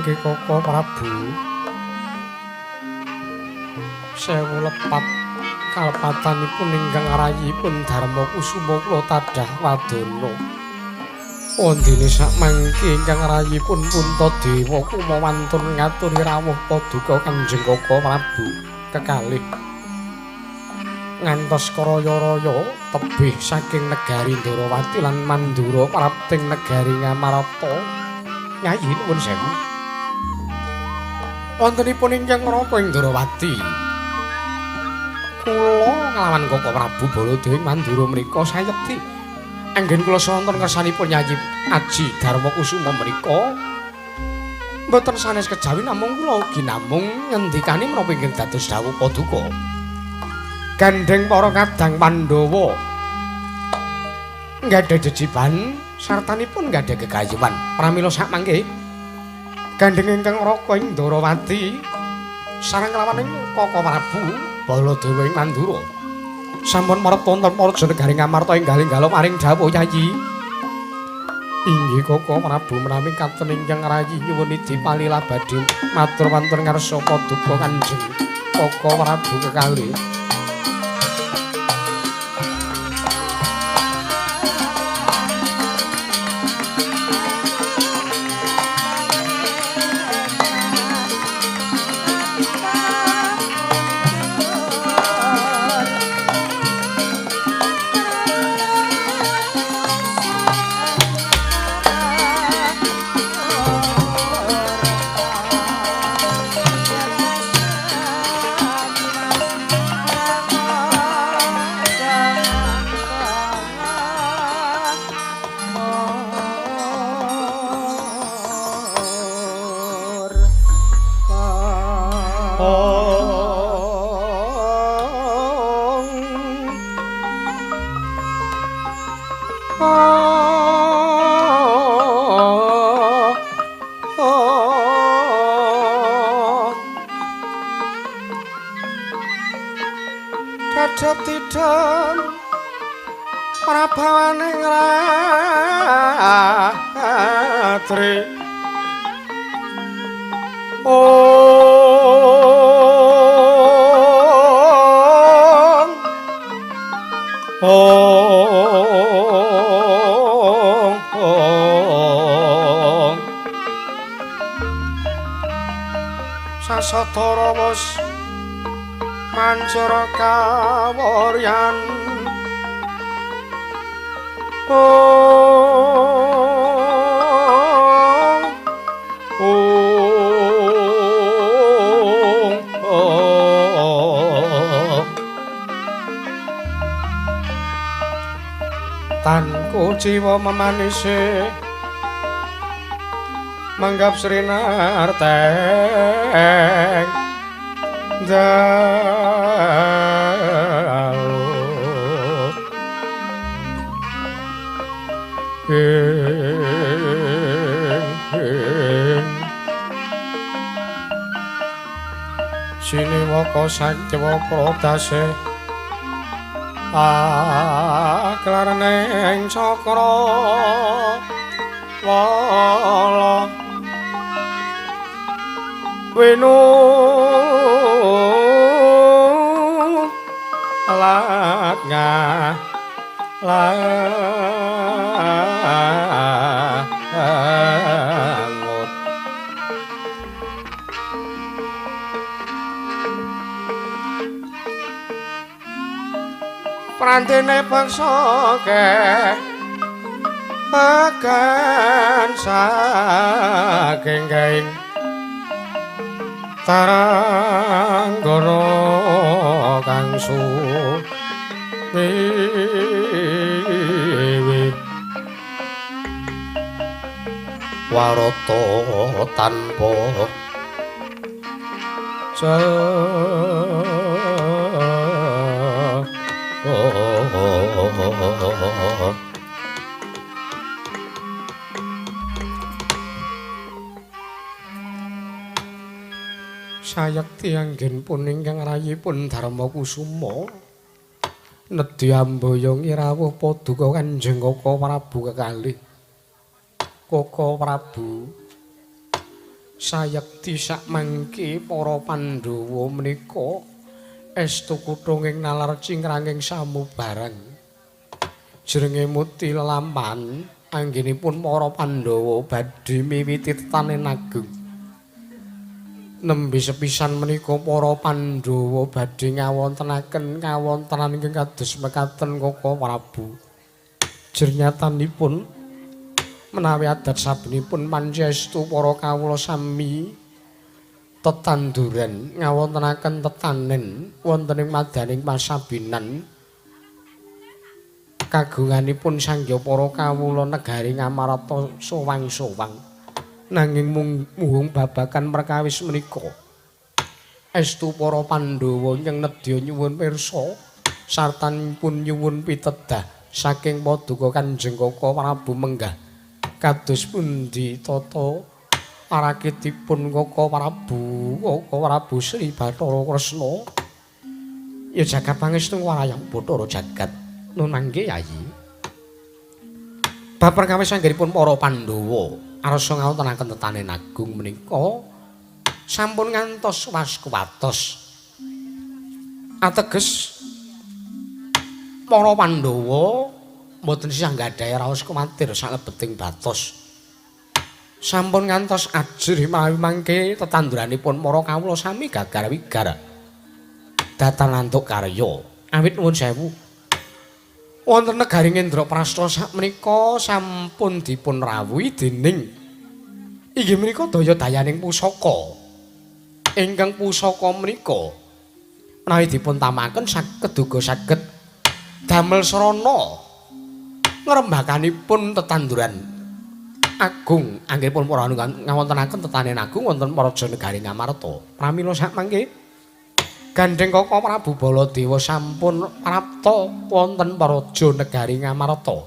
Mangke Koko Prabu sewu lepat kalepatanipun ingkang rayipun Darma Kusuma kula tadah wadana. Wondene sakmangke ingkang rayipun Puntadewa kuma wantun ngaturi rawuh paduka Kanjeng Koko Prabu kekalih. Ngantos karaya-raya tebih saking negari Ndorowati lan Mandura prapting negari Ngamarta. Nyai nuwun sewu. Wontenipun ingkang ngraka ing Ndorowati. Kula nglawan Koko Prabu Baladewa ing Mandura menika sayekti. Anggen kula sonten kersanipun Yayi Aji Darma Kusuma menika mboten sanes kejawi namung kula ugi namung ngendikane menapa ingkang dados dawuh paduka. Gandheng para kadang Pandhawa nggadhah jejiban sartanipun nggadhah gegayuhan. Pramila sakmangke gandheng ingkang raka ing Ndorowati sareng nglawan ing Koko Prabu Baladewa ing Mandura sampun marep wonten praja negari Ngamarta enggal-enggala maring dawuh Yayi. Inggih Koko Prabu menawi katon ingkang rayi nyuwun idhi palila badhe matur wonten ngarsa paduka Kanjeng Koko Prabu kekalih. Sasatara wis mancara kaworyan ong ong ong tan kuciwa memanise manggap Sri Narteng dalu siniwaka sancwa prodase aklarneng cakra wala wenu lat langut prantene bangsa akan saking gaing taranggana kang suwiwi warata tanpa sayekti anggenipun ingkang rayipun Darma Kusuma nedhi amboyongi rawuh paduka Kanjeng Koko Prabu kekalih. Koko Prabu Sayekti sakmangke para Pandhawa menika estu kuthunging nalar cingkranging samubarang. Jrenge muti lelampahan anggenipun para Pandhawa badhe miwiti tetanen agung. Nembe sepisan menika para Pandhawa badhe ngawontenaken kawontenan ingkang kados mekaten Koko Prabu. Jernyatanipun menawi adat sabenipun pancestu para kawula sami tetanduran ngawontenaken tetanen wonten ing madaning pasabinan kagunganipun sangya para kawula negari Ngamarta sowang-sowang. Nanging muhung babagan perkawis menika estu para Pandhawa ingkang nedya nyuwun pirsa sartanipun nyuwun pitedah saking paduka Kanjeng Koko Prabu menggah kados pundi tata arakitipun Koko Prabu, Koko Prabu Sri Bathara Kresna. Ya jagat pangestu warayang Bathara jagat nun mangke Yayi. Bab perkawis anggenipun para Pandhawa arsa ngawontenaken tetanen agung menika sampun ngantos waskuwatos. Ateges para Pandhawa mboten sisah nggadahi raos kuwatir salebeting batos. Sampun ngantos ajrih mawi mangke tetanduranipun para kawula sami gagar wigar datan antuk karya. Awit nuwun sewu. Wonten negari Indraprasta sakmenika sampun dipun rawuhi dening inggih menika daya dayaning pusaka. Ingkang pusaka menika menawi dipun tamaken saged uga saged damel srana ngrembakanipun tetanduran agung anggenipun para ngawontenaken tetanen agung wonten Praja Negari Ngamarta. Pramila sakmangke gandheng Koko Prabu Baladewa sampun prapta wonten Praja Negari Ngamarta.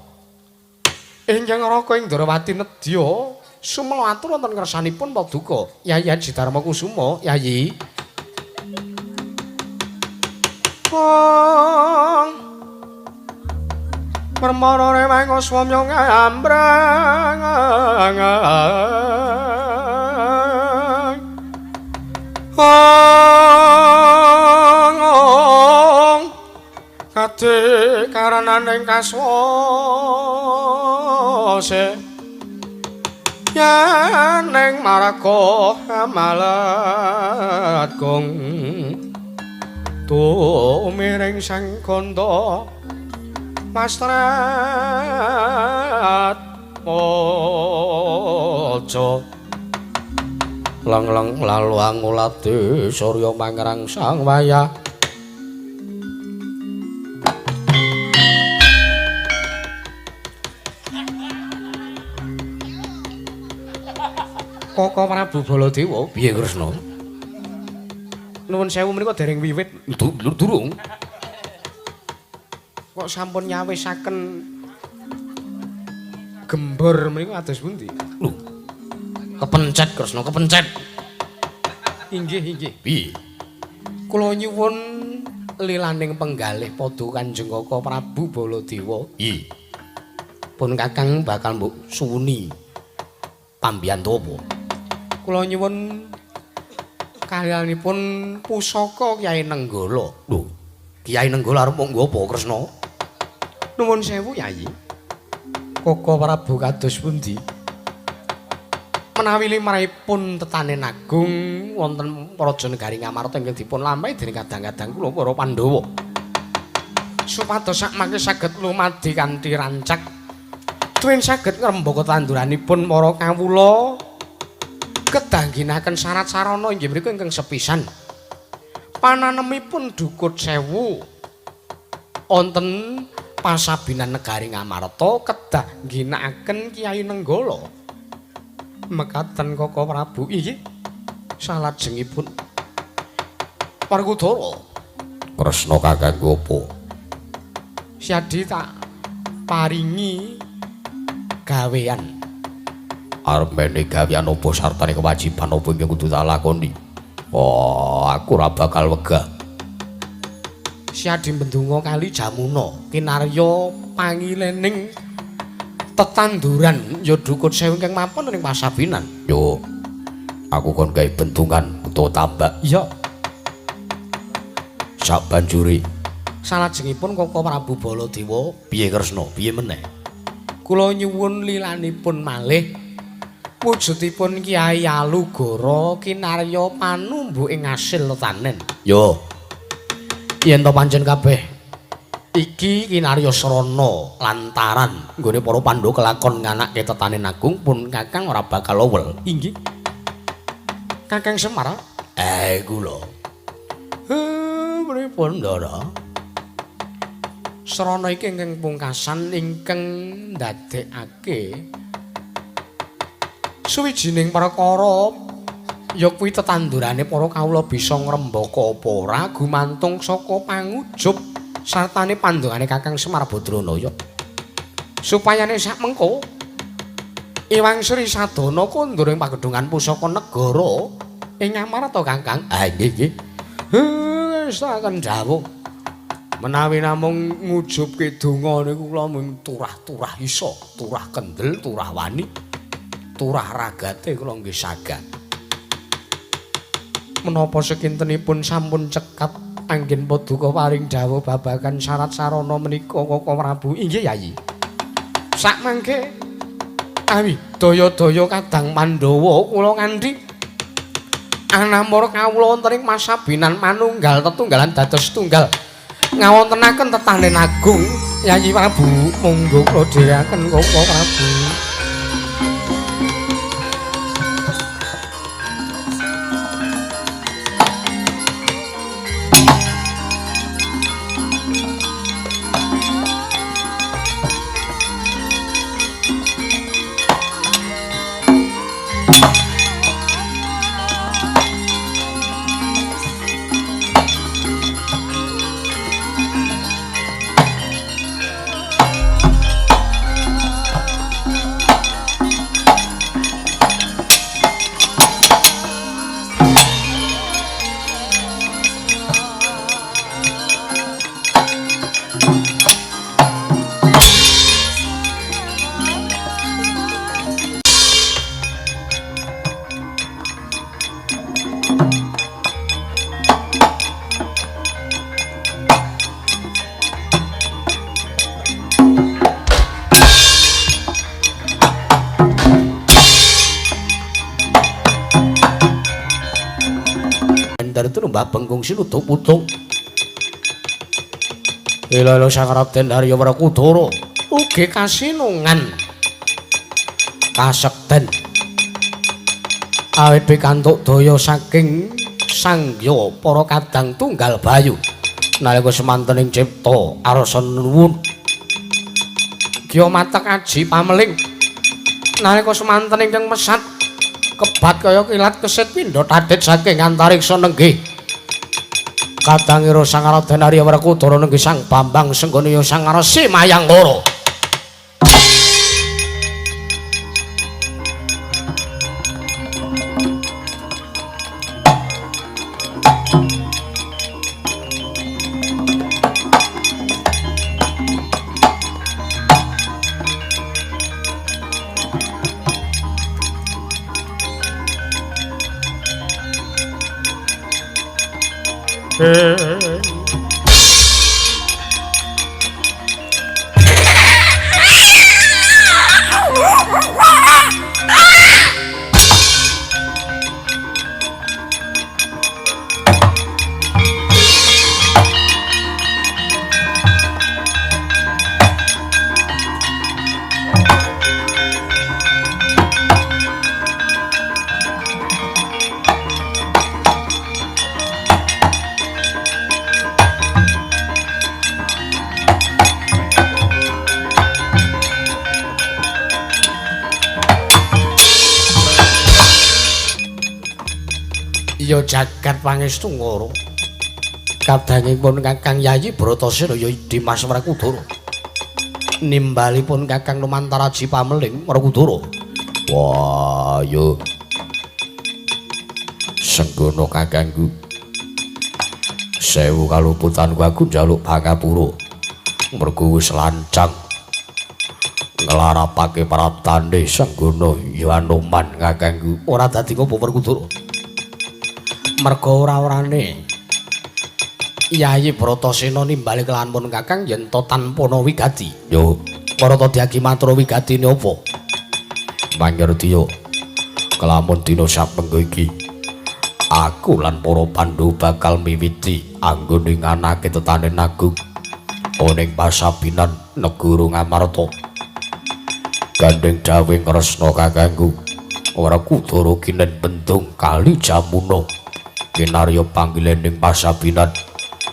Ingkang Raka Indrawati nedya sumela atur wonten ngersanipun paduka Yayi Aji Darma Kusuma. Yayi. Kong permana rewang swamya ngambrang kade karananing kaswase yen ning marga amalat gong tumiring sang kandha mastrat mojo lang-lang lalu angulate surya mangrang sang wayah. Koko Prabu Baladewa piye Kresna? Nuwun sewu menika dereng wiwit durung. Kok sampun nyawisaken gembor menika ados pundi? Lho. Kepencet Kresna, kepencet. Inggih, inggih. Piye? Kula nyuwun lilaning penggalih padha Kanjeng Koko Prabu Baladewa. Iya. Pun Kakang bakal mbok suwuni pambiyantu apa? Kula nyuwun kaliyanipun pusaka Kyai Nenggala. Lho, Kyai Nenggala arep nggo apa Kresna? Nuwun sewu Yayi. Koko Prabu kados pundi? Menawi limrahipun tetanen agung wonten Praja Negari Ngamarta ingkang dipun lampahi dening kadang-kadang kula para Pandhawa. Supados sakmangke saged lumadi kanthi rancak tuwin saged ngrembaka tanduranipun para kawula kedah ngginakaken syarat sarana inggih mriku ingkang sepisan. Pananemipun dukut sewu wonten pasabinan negari Ngamarta kedah ngginakaken Kyai Nenggala. Mekaten Koko Prabu iki salajengipun Werkudara Kresna kakangku apa? Syadi tak paringi gawean. Arep mene gawean apa sartane kewajiban apa ingkang kudu tak lakoni? Oh, aku ora bakal wegah. Syadi mendunga kali Jamuna kinarya pangilening tetanduran ya dukut sewu ingkang mapan ing pasabinan. Yo. Aku kon gawe bentungan utawa tambak. Iya. Sak banjuri salajengipun Koko Prabu Baladewa piye Kresna, piye meneh? Kula nyuwun lilanipun malih wujudipun Kyai Alugara kinarya panumbu ing asil tetanen. Yo. Yen to pancen kabeh iki kinarya srana lantaran nggone para Pandhawa kelakon nganake tetanen agung pun Kakang ora bakal owel. Inggih. Kakang Semar? Kula. Pripun, Ndara? Srana iki ingkang pungkasan ingkang ndadekake suwijining perkara ya kuwi tetandurane para kawula bisa ngrembaka apa ora gumantung saka pangujub sartane pandongane Kakang Semar Badranaya. Supayane sak mengko Iwang Sri Sadana kondur ing pagedhungan pusaka negara ing Amarta Kakang. Ah nggih nggih. Wis akan dawuh. Menawi namung ngujubke donga niku kula mung turah-turah iso, turah kendel, turah wani, turah ragate kula nggih saged. Menapa sekintenipun sampun cekap anggen paduka paring dawuh babagan syarat sarana menika Koko Prabu. Inggih Yayi. Sak mangke awi daya-daya kadang Pandhawa kula kanthi anamur kawula wonten ing masabinan manunggal tetunggalan dados tunggal ngawontenaken tetanen agung Yayi Prabu. Monggo kula dherekaken Koko Prabu. Mbah Bengkung sinutuk putung. Ila-ila Sang Raden Arya Werkudara ugi kasinungan kasekten awit pikantuk daya saking sangya para kadang tunggal bayu nalika semanten ing cipta arsa nuwun Gya matek aji pameling nalika semanten ingkang mesat kebat kaya kilat kesit pindha tadhit saking antariksa nenggih kadangira Sang Raden Arya Werkudara nenggih Sang Bambang Senggana Sang Resi Mayangkara. Ya jagat pangestu ngoro. Kadangipun Kakang Yayi Bratasena ya Dimas Werkudara. Nimbalipun Kakang lumantar aji pameling Werkudara. Wah, yo. Senggono kakangku. Sewu kaluputanku aku njaluk pangapura. Mergo wis lancang. Nglarapake praptane Senggana ya Anoman kakangku. Ora dadi ngopo Werkudara. Merga ora-orane Yayi Bratasena nimbali kelamun kakang yen to tanpa ana wigati. Yo, Bharata Dyagi matur wigatine apa? Mangertiya kelamun dina sapengga iki aku lan para Pandhawa bakal miwiti anggone nganake tetanen agung ana ing pasabinan negara Ngamarta. Gandeng dawuh Kresna kakangku, Werkudara kinen bendung kali Jamuna kinarya panggilan ing pasabinan.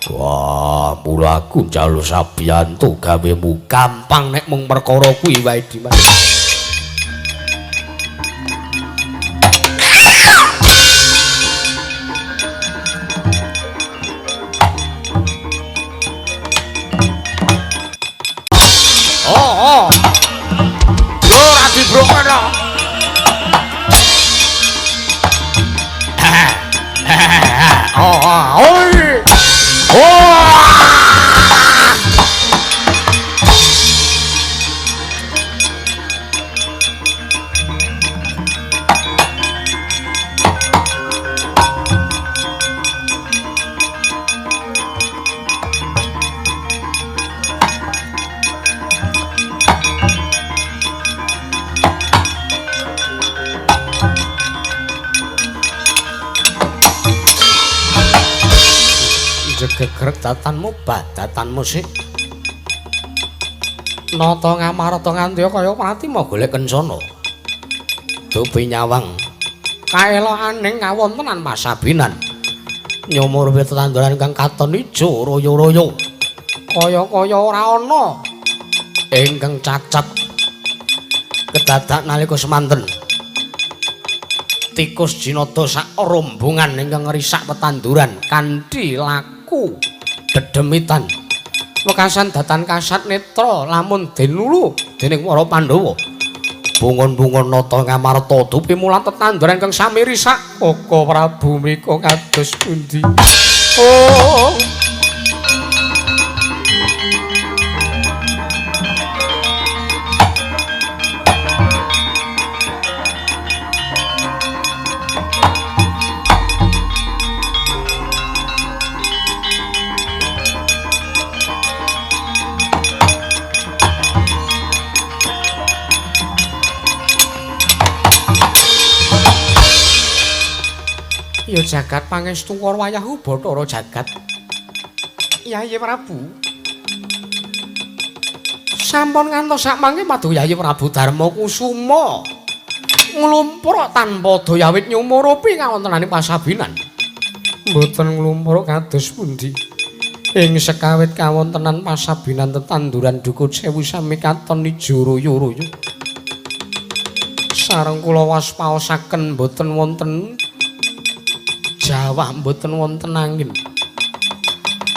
Wah, mula aku njaluk sabiyantu gawemu gampang nek mung perkara kuwi wae Dimas. Oh, oh. Yo ora dibrokono. Oh, oh, oi. Oh. Gegrek datanmu badatanmu sik. Nata Ngamarta nganti kaya pratima golek kencana. Dupi nyawang kaelokaning kawontenan pasabinan. Nyumur tetanduran kang katon ijo royo-royo. Kaya-kaya ora ana ingkang cacat. Kedadak nalika semanten tikus jinada sak rombongan ingkang ngrisak tetanduran kanthi laku dedemitan. Wekasan datan kasat netra lamun denulu dening para Pandhawa. Bungun-bungun nata Ngamarta dupi mulat tetanduran ingkang sami risak. Koko Prabu mika kados pundi? Oh. Ya jagat pangestu karo wayahku Bathara jagat. Yayi Prabu. Sampun ngantos sakmangke madhu Yayi Prabu Darma Kusuma nglumpruk tanpa daya wit nyumurupi kawontenane pasabinan. Mboten nglumpruk kados pundi. Ing sekawit kawontenan pasabinan tetanduran dukun sewu sami katon ijo royo-royo. Sareng kula waspaosaken mboten wonten jawah mboten wonten angin.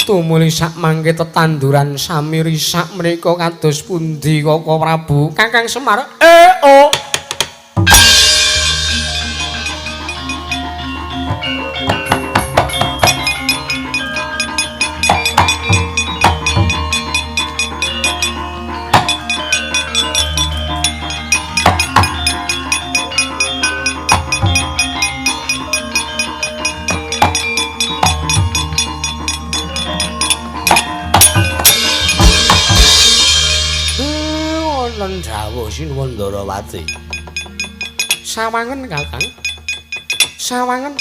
Tumuli sakmangke tetanduran sami risak menika kados pundi Koko Prabu? Kakang Semar. Oh. Sinuwun Ndarawati. Sawangen Kakang. Sawangen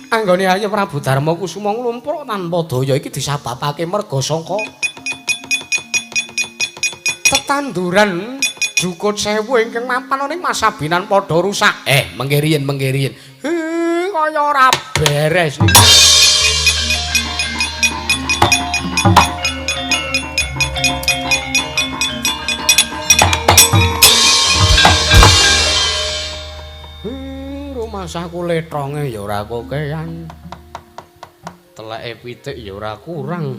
anggone Yayi Prabu Darma Kusuma nglumpruk tanpa daya iki disababake merga saka tetanduran jukut sewu ingkang mapan ana ing pasabinan padha rusak. Mengke riyin, mengke riyin. Kaya ora beres iki. Masaku letronge ya ora kokean. Teleke pitik ya ora kurang.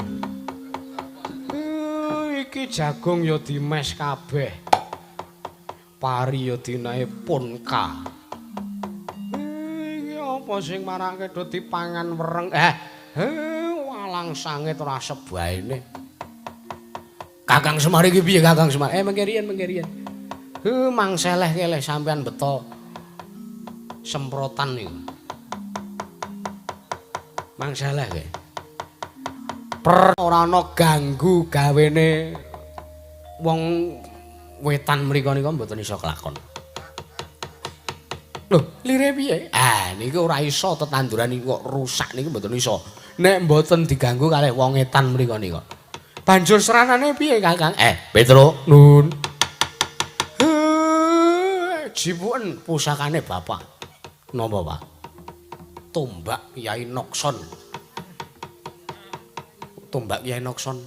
Iki jagung ya dimes kabeh. Pari ya dinae ponka. Iki apa sing marake do dipangan wereng? Walang sangit ora sebaene. Kakang Semar iki piye Kakang Semar? Mengke riyen, mengke riyen. Mang seleh keleh sampean beto semprotan niku. Mang seleh ke. Per ora ana ganggu gawene wong wetan mriku nika mboten iso kelakon. Lho, lire piye? Ah, niku ora iso tetanduran niku kok rusak niku mboten iso. Nek mboten diganggu kalih wong etan mriku nika. Banjur seranane piye, Kakang? Petro, nun. Jipuken pusakane bapak. Napa, Pak? Tombak Kyai Nokson. Tombak Kyai Nokson.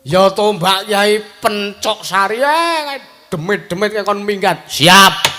Ya tombak Kyai Pencok Sari demit-demit kon minggat. Siap.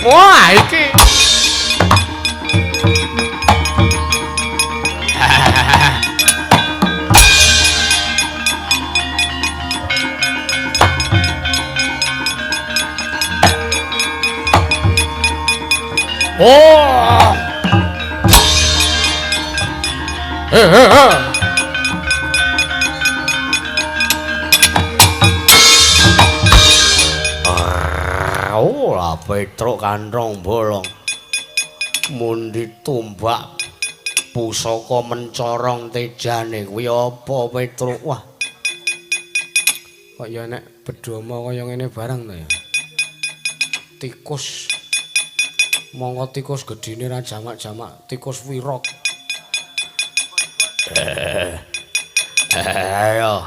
Wah, iki. Oh. Ora Petruk kanthong bolong mundi tombak pusaka mencorong tejane kuwi apa Petruk? Wah, kok ya nek bedhoma kaya ngene barang to ya. Tikus mongko tikus gedhene ra jamak-jamak tikus wirok. Ayo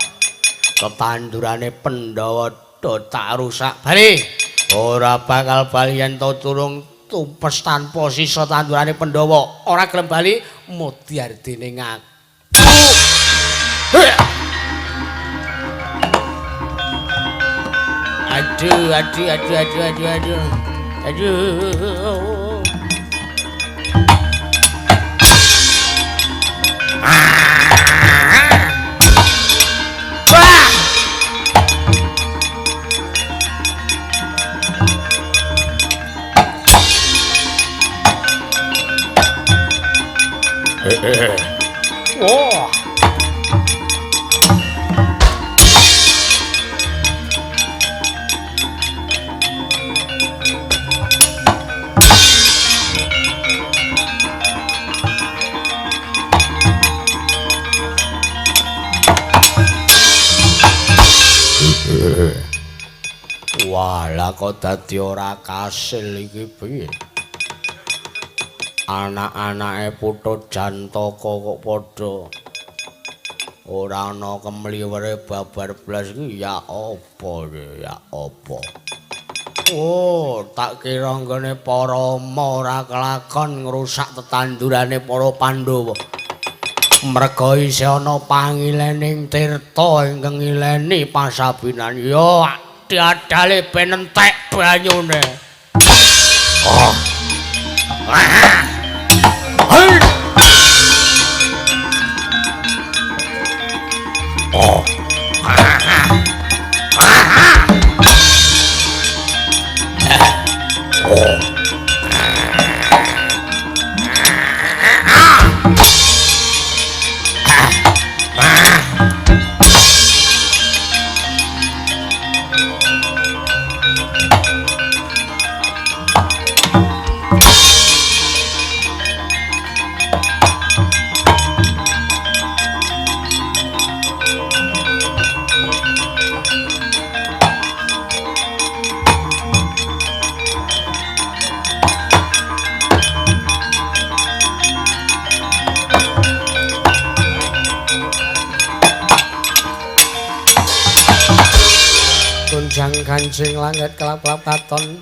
tetandurane Pandhawa do tak rusak bali. Ora bakal bali yen to durung tumpes tanpa sisa tandurane Pandhawa. Ora gelem bali mudyar dene ngaku. Aduh aduh aduh aduh aduh aduh. Aduh. Wah. Wah, lah kok dadi ora kasil iki piye? Anak-anake Putut Jantaka kok padha ora ana kemliwere babar blas iki ya apa ya apa? Oh, tak kira nggone para ama ora kelakon ngrusak tetandurane para Pandhawa. Merga isih ana pangilening tirta ingkang ngileni pasabinan. Ya diadale ben entek banyune. Oh. Oh. Oh. Gonjang kancing langit kelap-kelap katon.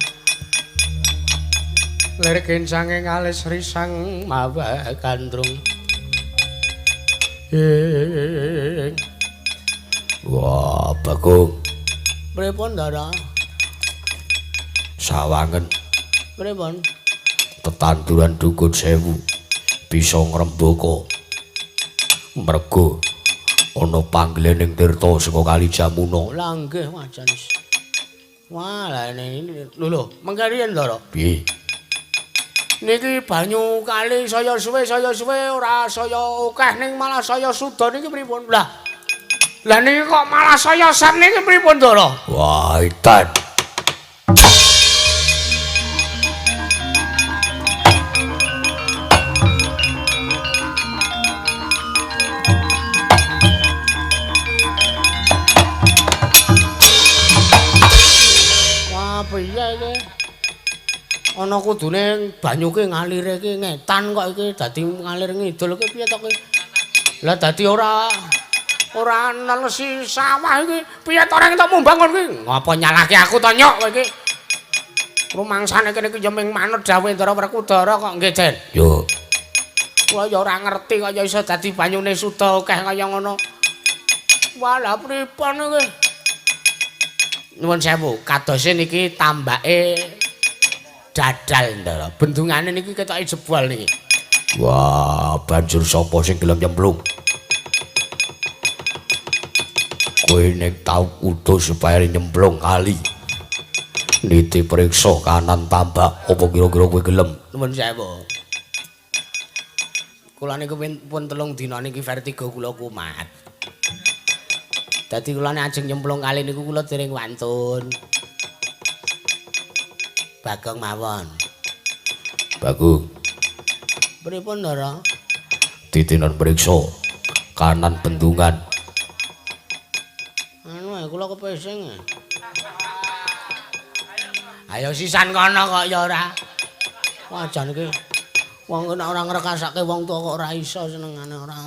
Lir kencange alis risang mawa gandrung. Ing. Wah, Bagong. Pripun, Ndara? Sawangen. Pripun? Tetanduran dukun sewu bisa ngrembaka. Mergo ana pangglening tirta saka Kali Jamuna. Lah nggih, wajan. Wah, lah ini lho, mengke riyen, Ndara. Piye? Niki banyu kali saya suwe ora saya akeh ning malah saya suda niki pripun? Lah. Lah niki kok malah saya sam niki pripun, Ndara? Wah, edan. Wah, piye iki? Ana kudune banyu ki ngalire iki ngetan kok iki dadi ngalir ngidul iki piye to ki? Lah dadi ora nelesi sawah iki piye to reng tok mumbangun ki? Ngapa nyalahke aku to nyok kowe iki? Rumangsane kene iki ya ming manut dawuhe Ndara Werkudara kok nggih, Den. Yo. Kula ya ora ngerti kok ya iso dadi banyune suda akeh kaya ngono. Wah, lah pripun iki? Nuwun sewu, kadose niki tambake dadal, Ndara. Bendungane niki ketoke jebol niki. Wah, banjur sapa sing gelem nyemplung? Kowe nek tau kudu supaya nyemplung kali. Niti periksa kanan tambak apa kira-kira kowe gelem? Nuwun sewu. Kula niku pun 3 dina niki vertigo kula kumat. Dadi kula nek ajeng nyemplung kali niku kula dereng wantun. Bagong mawon. Bagong. Pripun, Ndara? Titinan periksa kanan bendungan. Anu kula kepesing. Ayo sisan kono kok ya ora. Wah, jan iki wong nek ora ngrekasake wong tuwa kok ora iso senengane ora.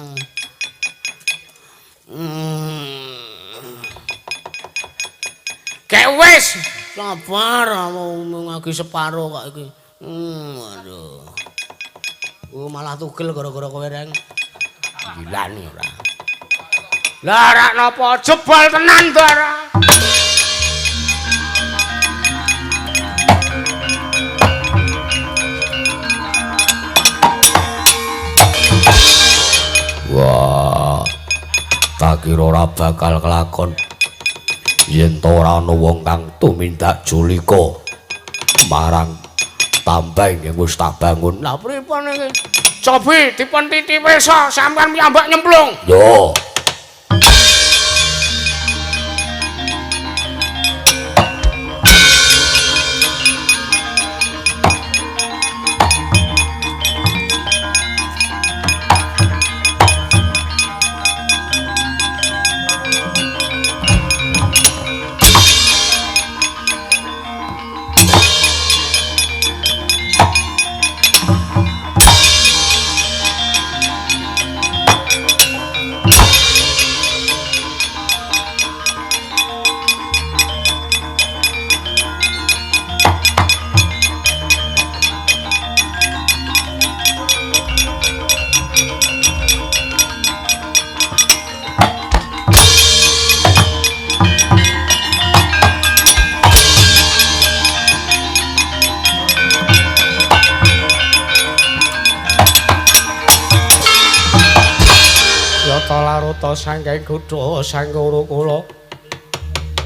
Kek wis sabar mau ngagi separo kok iki. Aduh. Malah tugel gara-gara kowe reng. Gilani ora. Lah rak napa jebol tenan, Ndara. Wah. Tak kira ora bakal kelakon. Yen to ora ana wong kang tumindak julika marang tambah ing wis tak bangun. Lah pripun iki? Cobi dipun titi wisa sampean piyambak nyemplung. Yo. Laruta sangking kutha sangkara kula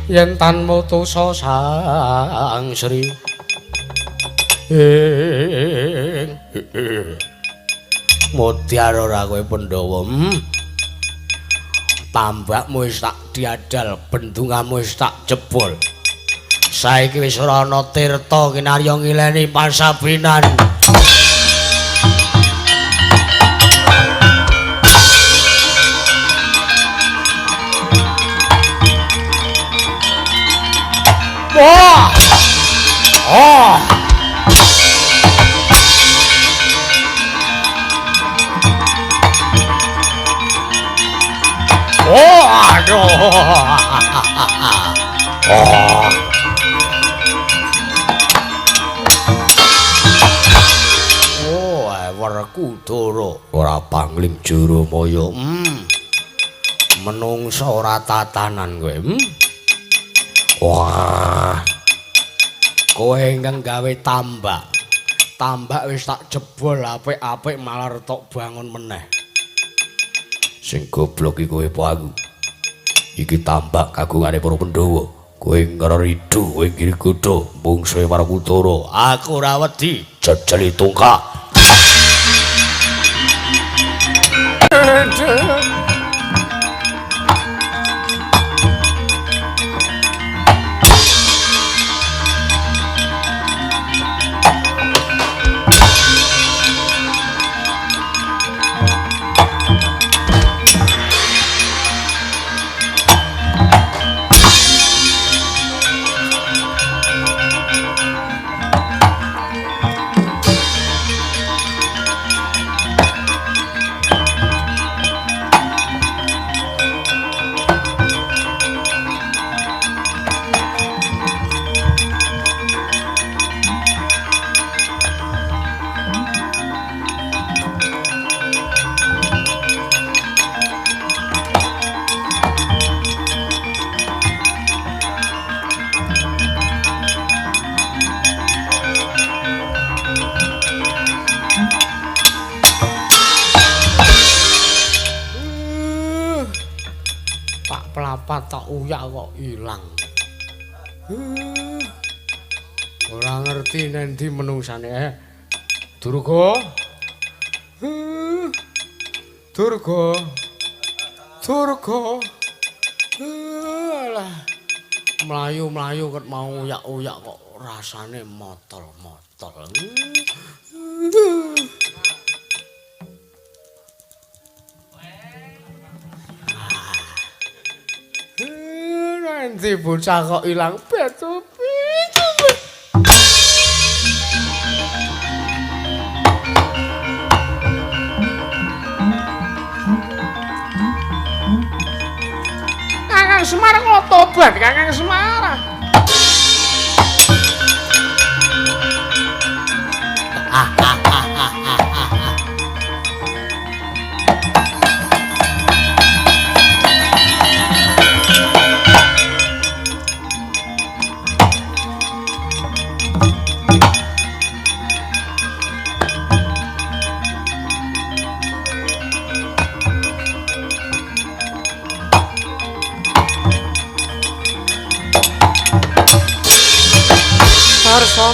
yen tan mutusa Sang Sri ing mudyar ora kowe Pandhawa. Tambakmu wis tak diadal, bendunganmu wis tak jebol. Saiki wis ora ana tirta kinarya ngileni pasabinan. Wah! Oh! Oh, aduh. Oh. Werkudara. Ora pangling Jurumaya. Menungsa ora tatanan kowe. Wah. Kowe ingkang gawe tambak. Tambak wis tak jebol apik-apik malah retok bangun meneh. Sing goblok iki kowe apa aku? Iki tambak kagungane para Pandhawa. Kowe ngreridu, kowe ngiri godha, mungsuhe Werkudara. Aku ora wedi, jejeli tungkak. Tak uyak kok ilang. Ora ngerti nendi menungsane. Durga. Durga. Durga. Alah. Mlayu-mlayu ket mau uyak-uyak kok rasane motol-motol. Nanti bocah kok ilang betu pitu. Kakang Semar ngotobat, Kakang Semar.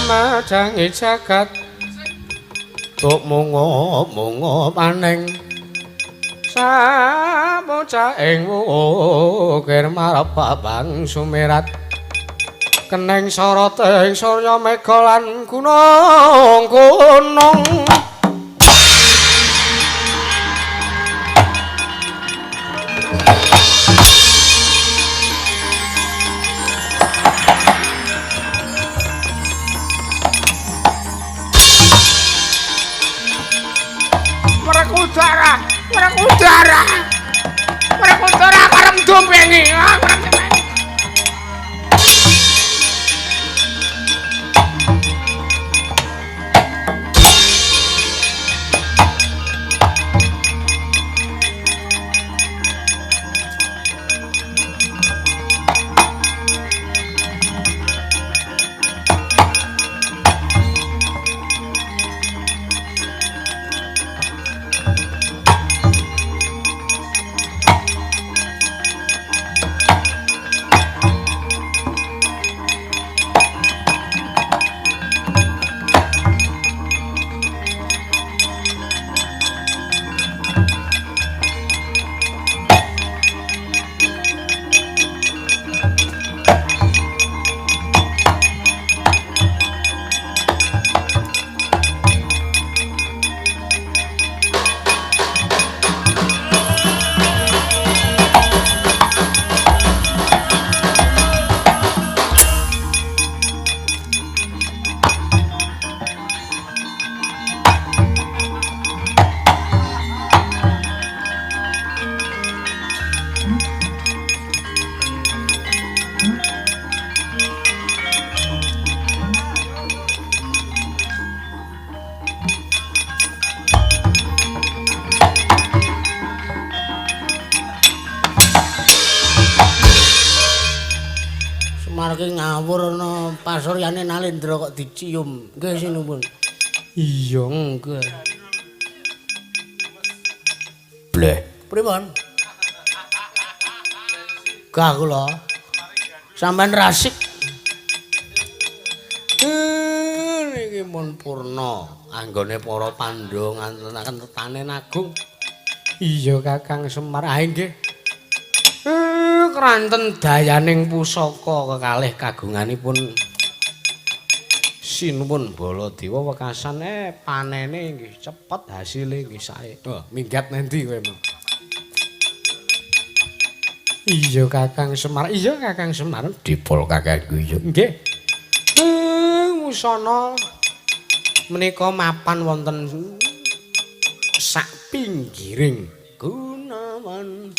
Madangi jagat tuk mungo-mungo paning samuca ing wukir marep babang sumirat keneng sorote ing surya mega lan gunung-gunung. Werkudara, Werkudara, Werkudara karep dompengi. Semar ki ngawur ana pasuryane Nalendra kok dicium. Nggih sinuwun. Iya, nggih. Bleh. Pripun? Gah kula. Sampeyan rasik. Niki mun purna anggone para Pandhawa ngantenaken tetanen agung. Iya Kakang Semar. Ah nggih. Kranten dayaning pusaka kekalih kagunganipun Sinuwun Baladewa wekasan panene nggih cepet hasile nggih sae. Oh, minggat nendi kowe mau? Iya Kakang Semar. Iya Kakang Semar. Dipol Kakang guyu. Nggih. Wusana menika mapan wonten sak pinggiring Gunawan.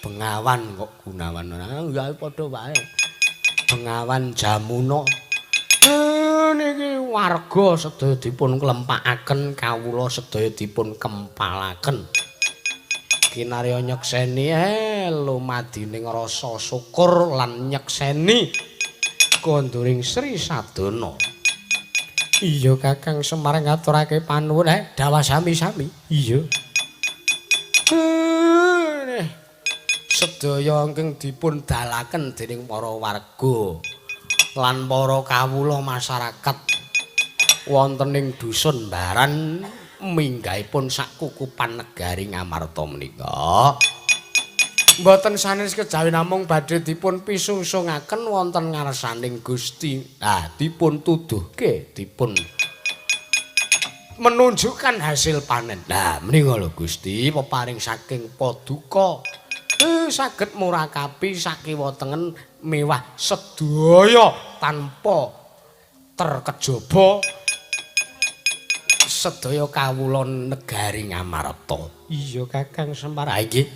Bengawan kok Gunawan. Ya padha wae. Bengawan Jamuna. Niki warga sedaya dipun klempakaken, kawula sedaya dipun kempalaken. Kinarya nyekseni lumadining rasa syukur lan nyekseni konduring Sri Sadana. Iya Kakang Semar ngaturake panuwun dawah sami-sami. Iya. Sedaya ingkang dipun dalaken dening para warga lan para kawula masyarakat wonten ing dusun Baran minggahipun sak kukupan negari Ngamarta menika. Mboten sanes kejawi namung badhe dipun pisungsungaken wonten ngarsaning Gusti. Nah, dipun tuduhke, dipun menunjukkan hasil panen. Nah, menika lho Gusti, peparing saking paduka saged murakapi sakiwa tengen mewah sedaya tanpa terkejaba sedaya kawula negari Ngamarta. Iya Kakang Semar. Ha nggih.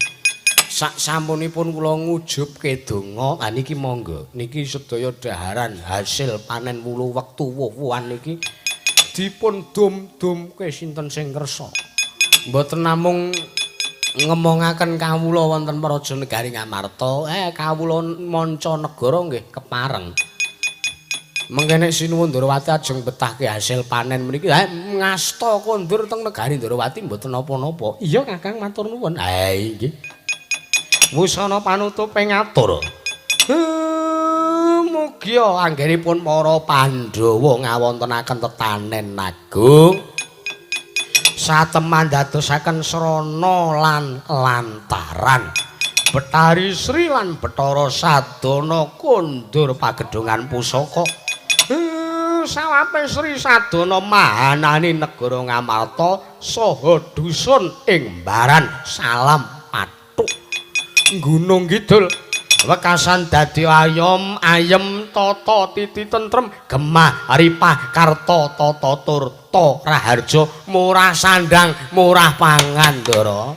Sak sampunipun kula ngujubke donga, ha niki monggo. Niki sedaya dhaharan hasil panen wulu wektu wuh-wuhan niki dipun dum-dumke sinten sing kersa. Mboten namung ngemongaken kawula wonten praja negari Ngamarta, kawula manca negara nggih kepareng. Mengke nek Sinuwun Ndorowati ajeng betahke hasil panen meniki, ngasta kondur teng negari Ndorowati mboten napa-napa. Iya Kakang matur nuwun. Ha nggih. Wusana panutupe ngatur. Mugia anggenipun para Pandhawa ngawontenaken tetanen agung. Sateman dadosaken srana lan lantaran Betari Sri lan Betara Sadana kondur pagedhongan pusaka. Sawape Sri Sadana mahanani negara Ngamarta saha dusun ing Baran salam pathuk Gunung Kidul wekasan dadi ayom ayem tata titi tentrem gemah ripah karta tata turta raharja murah sandang murah pangan ndara.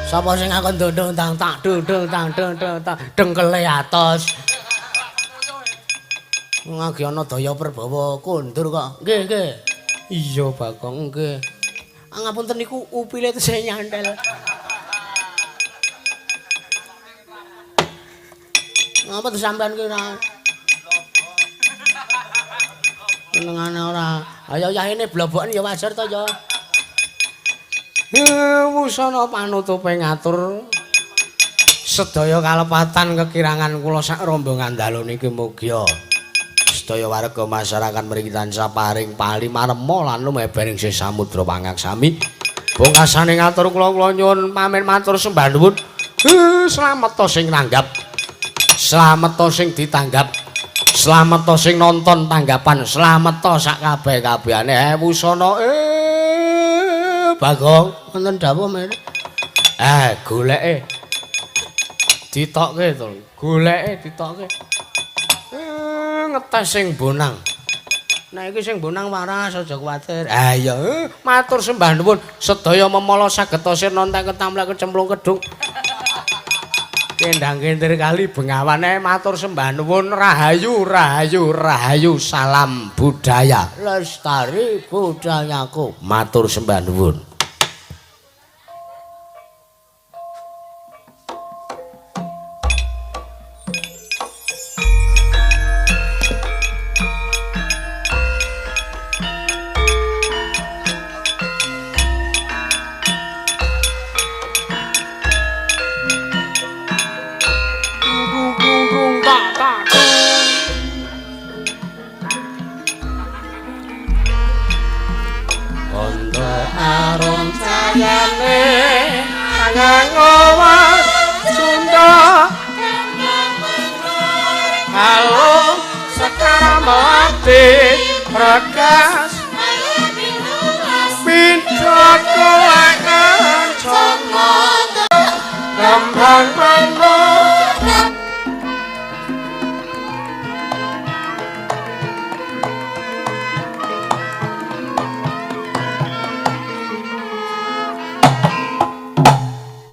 Sapa sing ngakon dondong tang tak dondong tang dondong tang dengkele atos. Ngagi ana daya perbawa kondur kok. Nggih, nggih. Iya, Bagong, nggih. Ngapunten niku upile tesih nyantel. Ngapa to sampean ki ora? Senengane ora. Ayo yahene bloboken ya wajar to ya. Wusana panutupe ngatur sedaya kalepatan kekirangan kula sak rombongan dalu niki mugia sedaya warga masyarakat mriki tansah paring palimarema lan lumebaring sih samudra pangaksami. Bungkasane ngatur kula nyuwun pamit matur sembah nuwun. Slamet to sing nanggap, slamet to sing ditanggap, slamet to sing nonton tanggapan, slamet to sak kabeh-kabehane. Wusana Bagong wonten dawuh men. Goleke ditokke to. Goleke ditokke. Ngetes sing bonang. Nek iki sing bonang waras aja kuwatir. Ah iya, matur sembah nuwun sedaya memala sageta sirna entek ketamlek kecemplung kedung. Kendang kentir kali bengawane matur sembah nuwun rahayu rahayu rahayu salam budaya. Lestari budayaku. Matur sembah nuwun.